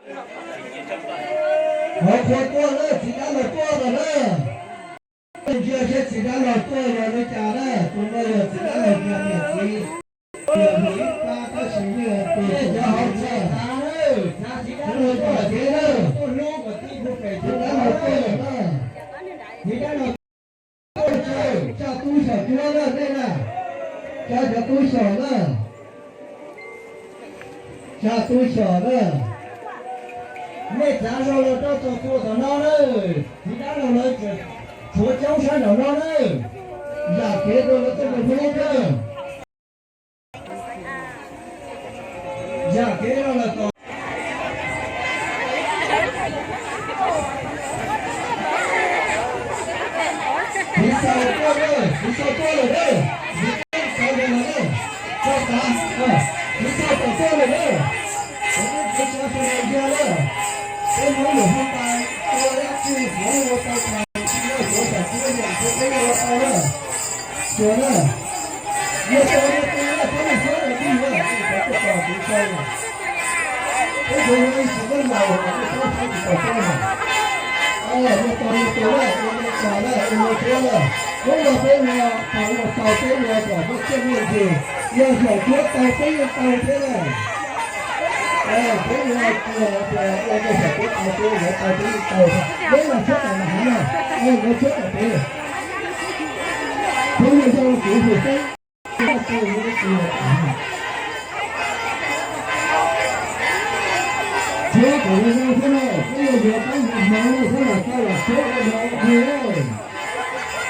Qhov qhua tuaj na, txiv dab laug tuaj lawm na. Ntsia seb txiv dab laug tuaj yog li cas na, tus no yog txiv dab laug niam txiv. Yog ib pab tab sis yeej tus cov hauv txaj. Txiv dab laug tuaj lawm na. Txiv dab laug tuaj lawm na. Txiv dab laug tuaj, tsa tub xyom cuab na nej na. Tsa cov tub xyom na. Tsa tub xyom na. Nej txav zog los rau txog tua tom no na. Txiv dab laug lawv tshuav coob sab nraum no na. Zam kev rau lawv tuaj mus hlub na. Zam kev rau lawv tos. Txiv xaus tuaj lawm, txiv xaus tuaj lawm na. Txiv xaus tuaj lawm na. Txiv xaus tuaj lawm na. Cov neeg txiv xaus tuaj lawm na. Peb Hmoob yuav hu tais ua dab tsi, Hmoob ua tau tais, tsis muaj cov xav txiv niam txiv txiv ua tau na. Xyuas na, yog tau yog tau na, peb yog Hmoob na, peb yog Hmoob na, peb tsis tau txiv tau na. Peb tsis yog ib tsis muab laus na, peb tsis tau txiv tau na. Yog tau yog tau na, ua tau na, ua tau na. Hnub no peb ua tau, ua tau peb ua kom muaj txiaj muaj ntsig, yog xyom cuab tau peb yeej tau thiab na. Peb ua tias ua rau xyom cuab tau peb, yuav tau peb yeej tau. Peb los tshuab tom hav no, ua yuav tshuab tom peb. Peb yog yau kuv hu peb. Tshuab kom zoo zoo xwb na, peb yuav yuav peb mus hmoov xwb los tau los tshuab ua yau ua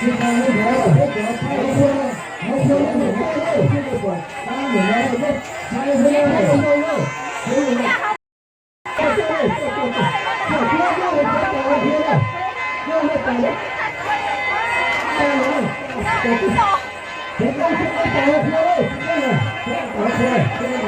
tsis tas li ntawd peb cov thawj hauv qhua, hauv qhua no mus tau lawm, peb mus pom qab mus no, peb txhais xwb na, peb zoo na.